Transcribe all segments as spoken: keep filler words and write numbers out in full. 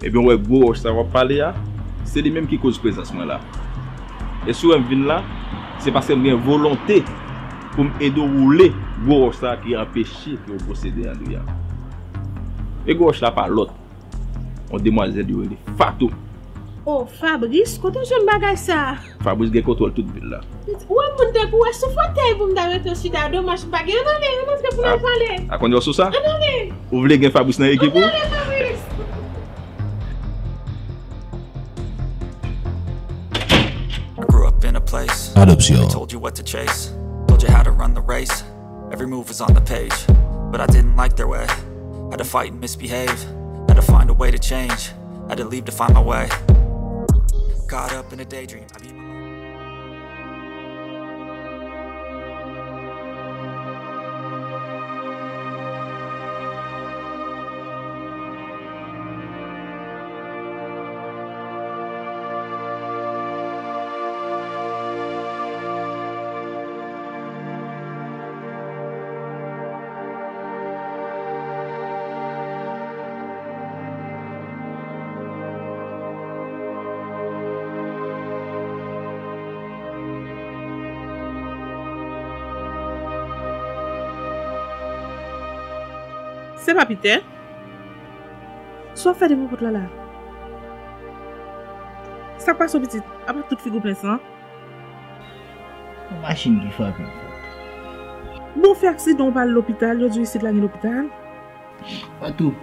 Ebyen, w wè gwo wòch sa w ap pale a, se li menm ki koz prezans mwen la. E si w wè m vin la, se paske m gen volonte pou m ede w woule gwo wòch sa ki anpeche ke w posede André a. E gwo wòch la pa lòt, yon demwazèl yo rele Fatou. Oh, Fabrice, kote w jwenn bagay sa? Fabrice gen kontwòl tout vil la. Ou wè moun tankou w sou fotèy pou m ta mete w chita, domaj m pa gen. Ann ale, ann antre pou n al pale. A konn yo sou sa? Ann ale. Ou vle gen Fabrice nan ekip ou? Ann ale, Fabrice. I grew up in a place Adoption. They told you what to chase, told you how to run the race. Every move was on the page, but I didn't like their way. Had to fight and misbehave, had to find a way to change, had to leave to find my way. Caught up in a daydream. I mean, Se pa Peter? Sa w ap fè devan pòt la la? Sa k pase w pitit? Apa tout figi w plen san? Yon machin ki frape m fòt. Bon, w fè aksidan, w pa al lopital, yo di w isit la gen lopital? Fatou,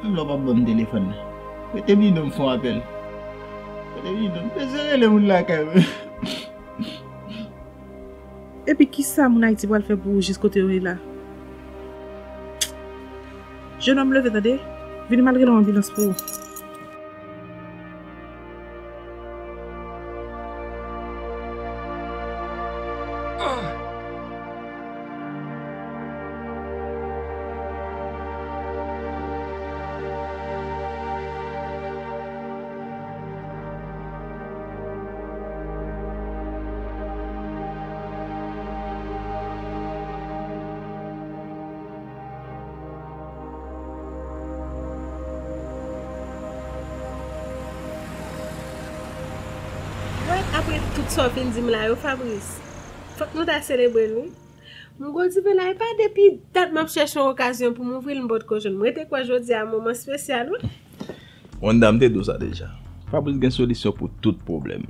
menm lè w p ap ban m telefòn nan, rete bidon m fè yon apèl. Rete bidon m bezwen rele moun lakay mwen. Epi kisa moun Ayiti pral fè pou ou jis kote w ye la? Jenòm, leve tande, vini m al rele yon anbilans pou ou. Wè, apre tout sa w fin di m la yo, Fabrice, fòk nou ta selebre l, wi. M gozipe la, e pa depi dat m ap chèche yon okazyon pou m ouvri l, m potko jwenn. M rete kwè jodi a moman espesyal, wi. Wanda, m te di w sa deja. Fabrice gen solisyon pou tout pwoblèm.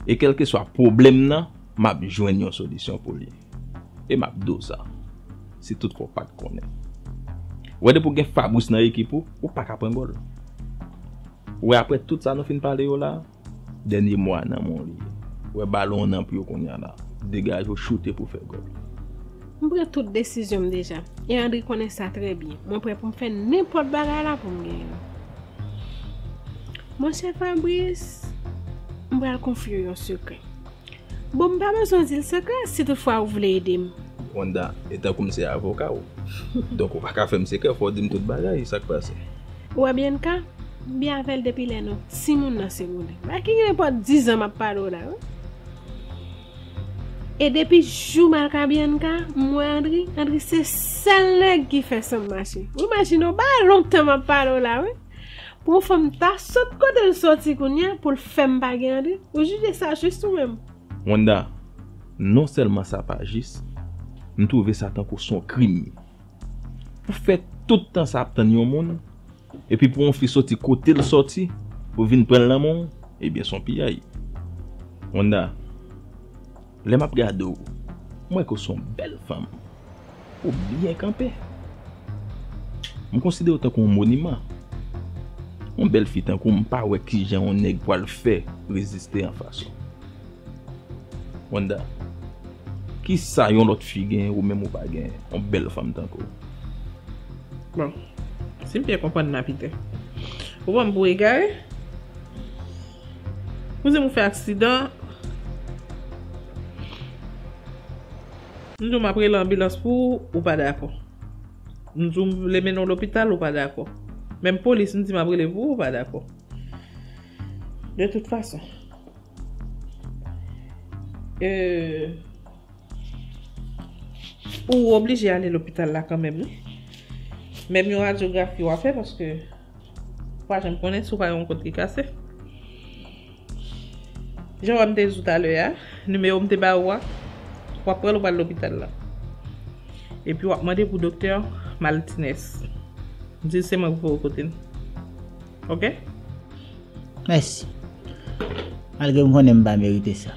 E kèlkeswa pwoblèm nan, m ap jwenn yon solisyon pou li. E m ap di w sa, si toutfwa w pa t konnen. Wè, depi w gen Fabrice nan ekip ou, ou pa ka pran gòl. Wè, apre tout sa nou fin pale yo la, dènye mo a nan men w li ye. Wè, balon an nan pye w kounye a la. Degaje w, choute pou w fè gòl. M pran tout desizyon m deja. E André konnen sa trè byen. Mwen prè pou m fè nenpòt bagay la pou m genyen l. Monchè Fabrice, m pral konfye w yon sekrè. Bon, m pa bezwen di l sekrè si toutfwa ou vle ede m. Wanda, e tankou m se avoka w. Donk, ou pa ka fè m sekrè, fò w di m tout bagay, sa k pase? Ou wè Bianca, m byen avè l depi lè nou timoun nan se moun li. Bagay ki gen nenpòt diz an m ap pale w la, wi. E depi jou m al ka Bianca, m wè André, André se sèl nèg ki fè san m mache. Ou imajine w, bagay lontan m ap pale w la, wi. Pou yon fanm ta sot kote l soti kounye a, pou l fè m pa gen André, ou jije sa jis ou menm? Wanda, non sèlman sa pa jis, m twouve sa tankou se yon krim. Pou fè tout tan sa ap tann yon moun, epi pou yon fi soti kote l soti, pou vin pran l nan men w, ebyen, se yon piyay. Wanda, lè m ap gade w, m wè ke w se yon bèl fanm. Ou byen kanpe. M konsidere w tankou yon moniman. Yon bèl fi tankou w, m pa wè kijan yon nèg pral fè reziste anfas ou. Wanda, kisa yon lòt fi genyen ou menm ou pa genyen? Yon bèl fanm tankou w. Bon, si m byen konprann la, Peter, ou pran m pou egare? Ou di m ou fè aksidan. M di w m ap rele anbilans pou ou, ou pa dakò. M di w m vle mennen w lopital, ou pa dakò. Menm polis, m di m ap rele pou ou, ou pa dakò. De tout fason, euh, ou oblije ale lopital la kanmenm, wi. Menm yon radyografi w a fè, paske Ou pa janm konnen si w pa gen yon kòd ki kase. Jan w wè m te di w talè a, nimewo m te ba ou a, w ap pran l, ou pral lopital la. Epi w ap mande pou doktè Martinez. Di l se mwen ki voye w kote l. Oke? Mèsi. Malgre m konnen m pa merite sa.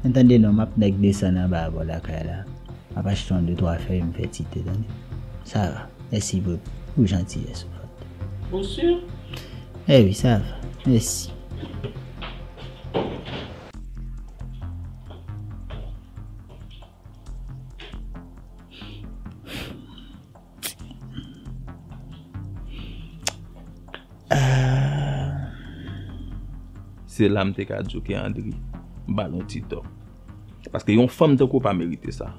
Men tande non, m ap nèk desann anba bò lakay la. M ap achte yon de twa fèy, m fè ti te, tande. Sa va. Mèsi pou, pou jantiyès ou, Fat. Ou si? Eh wi, sa va. Mèsi. Se la m te ka di w ke Andri ba l yon ti tò. Paske yon fanm tankou w pa merite sa.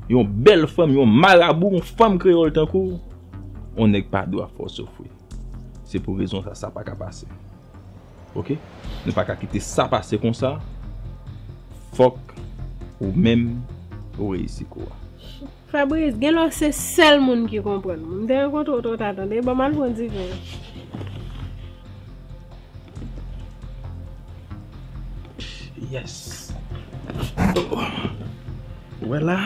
Yon bèl fanm, yon marabou, yon fanm kreyòl tankou w, yon nèg pa dwe ap fè w soufri. Se pou rezon sa, sa pa ka pase. Oke? Nou pa ka kite sa pase konsa. Fòk ou menm ou reyisi kou a. Fabrice, gen lè w se sèl moun ki konprann mwen. M te rankontre w twò ta, tande. Ban m al pran diven an. Yes. Ou wè la,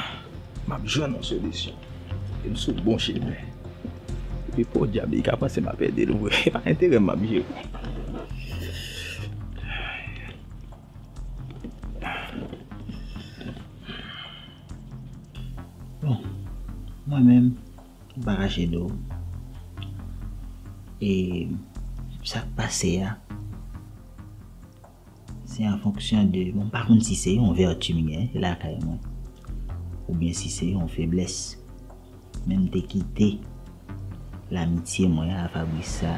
m ap jwenn yon solisyon. E m sou bon chemen. Epi podyab, li ka panse m ap ede l vre. E pa enterè m m ap jere. Bon, mwen menm, m pa kache do. E sa k pase a, se an fonksyon de, bon, m pa konn si se yon vèti m gen lakay mwen, oubyen si se yon feblès. Men m te kite lamitye mwen a Fabrice sa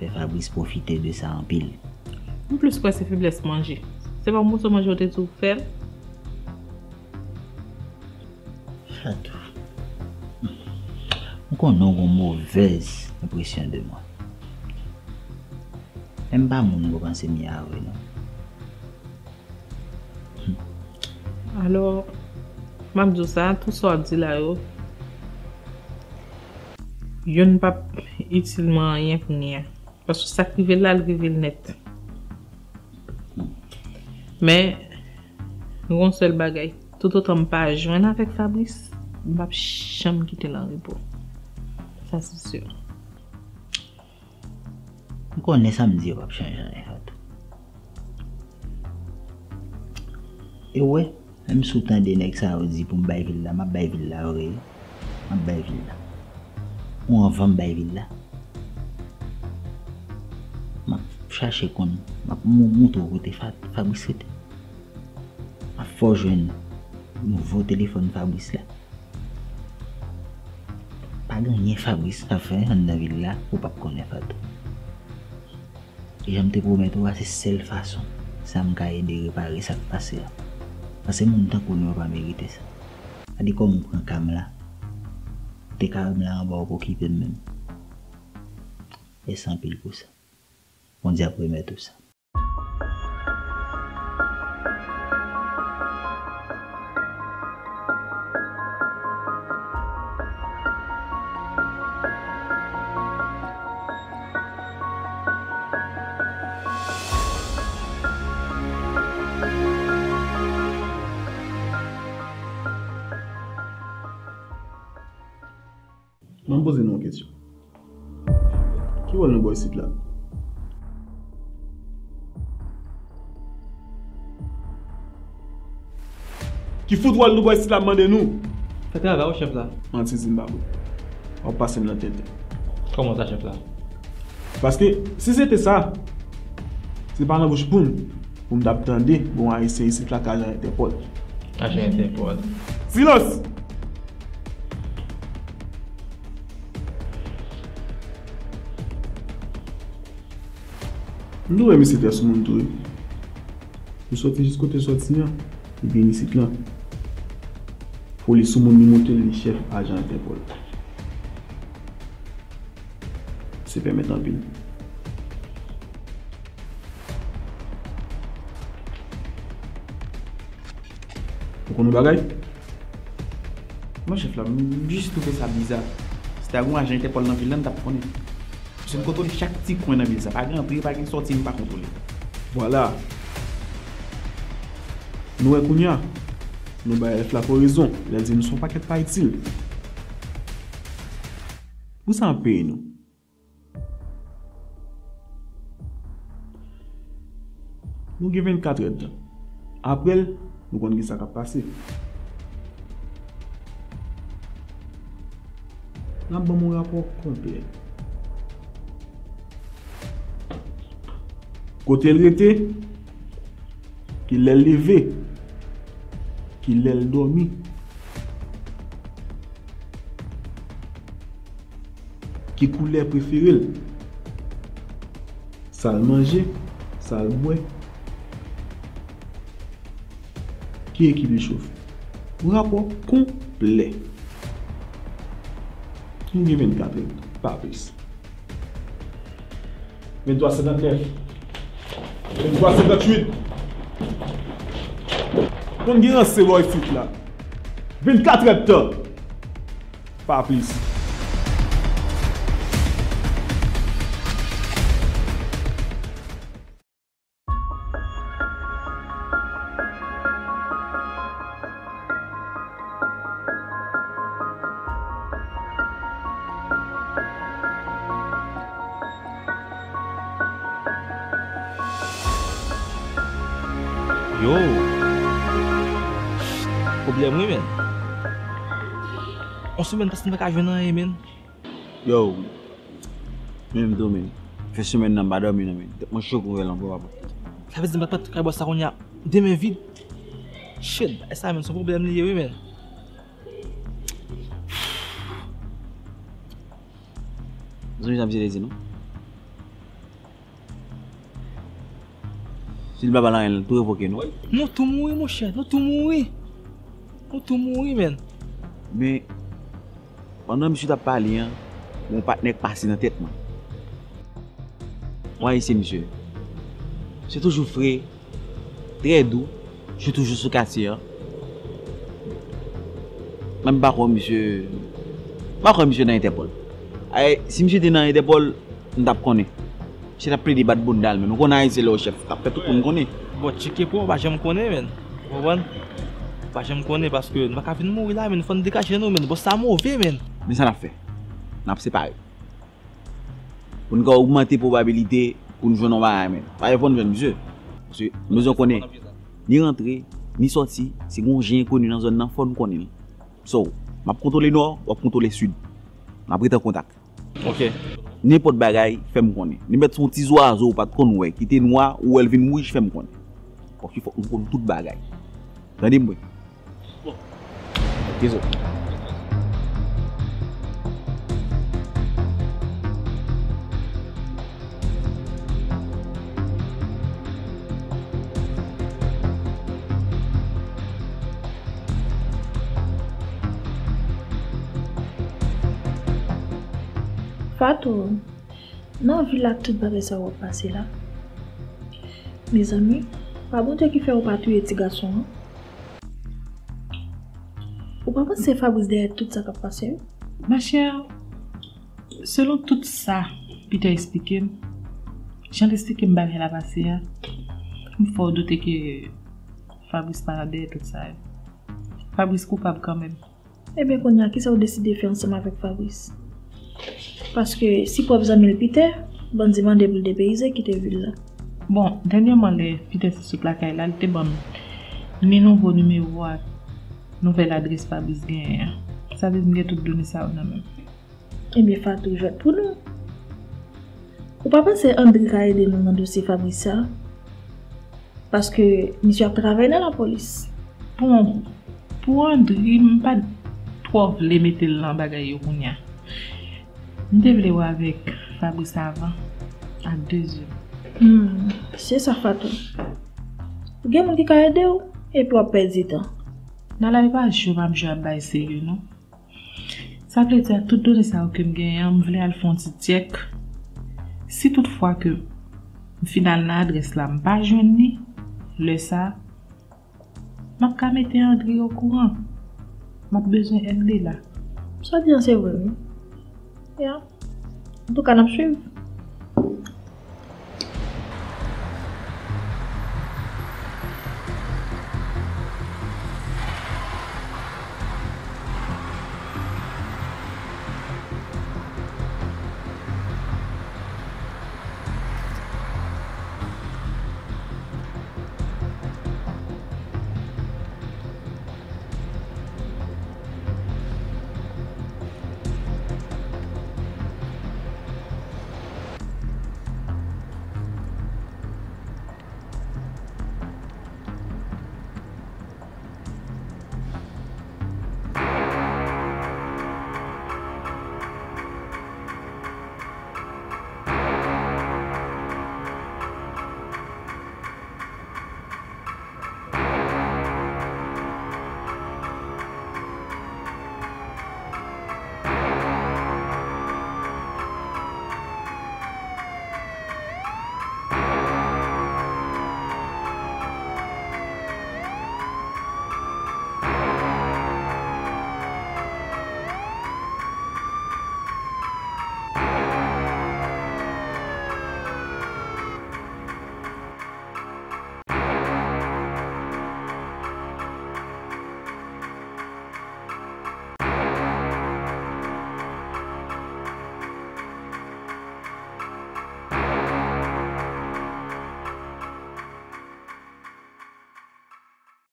fè Fabrice pwofite de sa anpil. M plis kwè se feblès manje. Se pa yon moso manje w te di w fè l? Fatou, m konnen w gen yon movèz enpresyon de mwen. Men m pa moun pou w panse m ye a vre non. Alò, m ap di w sa, tout sa w ap di la yo, youn p ap itil mwen anyen kounye a. Paske sa k rive l la, l rive l nèt. Men, gen yon sèl bagay, toutotan m pa jwenn avèk Fabrice, m p ap janm kite l an repo. Sa se si. M konnen sa m di yo p ap chanje anyen, Fatou. E w wè, menm si w tande nèg sa yo di pou m bay vil la, m ap bay vil la vre. M ap bay vil la. Ou anvan m bay vil la, m ap chache konn, m ap mou- moutre w kote Fa- Fabrice rete. M ap fè w jwenn nouvo telefòn Fabrice la. Pa gen anyen Fabrice ap fè anndan vil la ou p ap konnen, Fatou. E jan m te pwomèt ou a, se sèl fason sa m ka ede repare sa k pase a. Paske moun tankou nou yo pa merite sa. Gade kòman w pran ka m la. Ou te ka wè m la anba, ou pa okipe m menm. Mèsi anpil pou sa. Bondye ap remèt ou sa. Ban m poze nou yon kesyon. Ki wòl nou bò isit la? Ki fout wòl nou bò isit la, m mande nou? Fè travay ou, chèf la. Manti di m pa bon. W ap pase m nan tenten. Kòman sa, chèf la? Paske, si se te sa, se pa nan bouch poul pou m t ap tande, bon, Ayisyen isit la ka ajan Entèpòl. Ajan Entèpòl. Silans! M tou wè misye trè sou moun tou wi. Li sòti jis kote l sòti an, li vin isit lan. Foli sou moun li montre l li chèf ajan Entèpòl. Se pèmèt anpil. Ou konn yon bagay? Bon chèf la, m jis twouve sa biza. Si ta gen yon ajan Entèpòl nan vil la, m t ap konnen. Paske m kontwole chak ti kwen nan vil sa. Pa gen antre, pa gen sòti, m pa kontwole. Vwala. Nou wè kounye a, nou bay F la rezon lè l di nou se yon pakèt pa itil. Pou sa m ap peye nou? Nou gen vennkat è d tan. Apre l, nou konn ki sa k ap pase. N ap ban m yon rapò konplè. Kote l rete, ki lè l leve, ki lè l dòmi, ki koulè prefere l, sa l manje, sa l bwè, ki ekip li chofè. Rapò konplè. Nou gen vennkat è, pa plis. Venntwa senkantnèf. Venntwa senkantwit. Konn gen ranse bò isit la. Vennkat è d tan. Pa plis. Yo. Pwoblèm wi, men. On semèn pase m pa ka jwenn anyen, men. Yo, menm tou, men. Fè semèn nan, m pa dòmi, non, men. Tèt mwen cho konwè lan, papa. Sa vle di m pa t kay bò sa kounye a, de men vid. Shit, e sa, men, se yon pwoblèm li ye, wi, men. Zanmi, sa misye te di, non? Si l pa pale anyen, l tou revoke nou. Nou tou mouri, monchè. Nou tou mouri. Nou tou mouri, men. Men, pandan misye t ap pale an, yon patnè k pase nan tèt mwen. Mwen ayisyen, misye. Se toujou fre, trè dou, je toujou sou katye an. Men m pa kwè misye, m pa kwè misye nan Entèpòl. Ay, si misye te nan Entèpòl, m t ap konnen. Misye t ap plede bat bounda l, men nou konnen Ayisyen lè w chèf, t ap fè tout moun konnen. Bon, tcheke pou ou pa janm konnen, men. Ou konprann? Ou pa janm konnen paske nou pa ka vin mouri la, men fò n degaje nou, men. Bon, sa move, men. Men sa n ap fè? N ap separe. Pou n ka ogmante pwobabilite pou n jwenn yon bagay, men. Pa gen fò n jwenn misye. Paske nou bezwen konnen ni rantre, ni sòti, si gen yon jen enkoni nan zòn nan, fò n konnen l. So, m ap kontwole nò, w ap kontwole sid. N ap rete an kontak. Ok. Nenpòt bagay, fè m konnen. Li mèt se yon ti zwazo ou pa t konn wè, ki te nwa, ou wè l vin wouj, fè m konnen. Paske fòk nou konn tout bagay. Tande m byen. Bon. Dezòd. Fatou, nan vil la tout bagay sa w ap pase la. Mezanmi, pa Bondye ki fè ou pa touye ti gason an? Ou pa panse se Fabrice dèyè tout sa k ap pase yo? Machè, selon tout sa Peter eksplike m, jan l eksplike m bagay la pase a, m fè w doute ke Fabrice pa dèyè tout sa yo. Fabrice koupab kanmenm. Ebyen, kounye a, kisa w deside fè ansanm avèk Fabrice? Paske si pwòp zanmi l Peter, bandi mande pou l depeyize, kite vil la. Bon, dènyèman, lè Peter te sot lakay la, li te ban m ni nouvo nimewo ak nouvèl adrès Fabrice genyen an. Sa vle di m gen tout done sa yo nan men m. Ebyen, Fatou, jwèt pou nou. Ou pa panse Andry ka ede nou nan dosye Fabrice sa? Paske misye ap travay nan lapolis. Bon, pou Andry, m pa t twò vle mete l nan bagay yo kounye a. M te vle wè avèk Fabrice avan, a de zè. Hmm, se sa, Fatou. Ou gen moun ki ka ede w, epi w ap pèdi tan. Nan lavi pa jwe m ap jwe ap bay serye, non. Sa vle di, ak tout done sa yo ke m genyen an, m vle al fè yon ti tchèk. Si toutfwa ke m fin al nan adrès la, m pa jwenn li, lè sa a, m ap ka mete Andry okouran. M ap bezwen èd li la. Sa w di an se vre, wi. Ya. Antouka, n ap swiv.